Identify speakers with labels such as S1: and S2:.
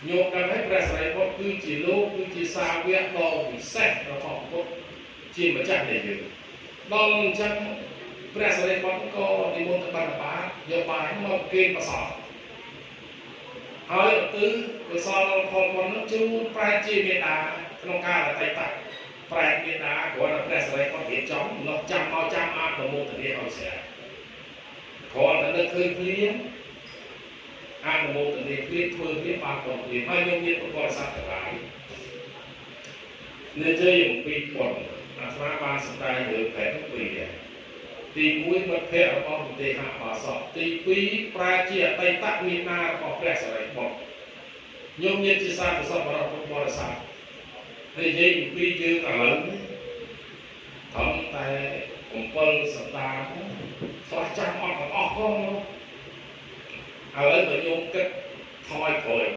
S1: ញោមដឹងហើយ ព្រះសារីបុត្រគឺជាលោក គឺជាសាវកដ៏ពិសេសរបស់ពុទ្ធជាម្ចាស់នៃយើង។ ដល់អញ្ចឹង ព្រះសារីបុត្រក៏និមន្តទៅបណ្ឌបាត យកបាយមកគេប្រសព ហើយឧទ្ទិសកុសលផលបុណ្យនោះជូនប្រែជាមេដា ក្នុងកាលអតីតប្រែមេដា គ្រាន់តែព្រះសារីបុត្ររៀបចំនោះ ចាំមកចាំអាចប្រមោទនាឲ្យស្រាប់ គ្រាន់តែនឹកឃើញភ្លាម អនុមោទនាភ្លាម ធ្វើភ្លាម បានបុណ្យភ្លាម។ ហើយខ្ញុំមានបរិស័ទទាំងឡាយ និយាយអំពីបុណ្យ អាត្មាបានសម្ដែងរឿងប្រែនោះពីរយ៉ាង។ ទី1 មិត្តភ័ក្តិរបស់វិទេហបាសក ទី2 ប្រែជាអតីតមេណារបស់ព្រះសរិបុត្រ។ ញោមញាតិជាសាធុសពបរិពុទ្ធបរិស័ទ និយាយអំពីយើងឥឡូវនេះ ត្រឹមតែ7សប្តាហ៍ ខ្លះចាំអត់ទាំងអស់ផង។ ឥឡូវបើញោមគិតថយក្រោយ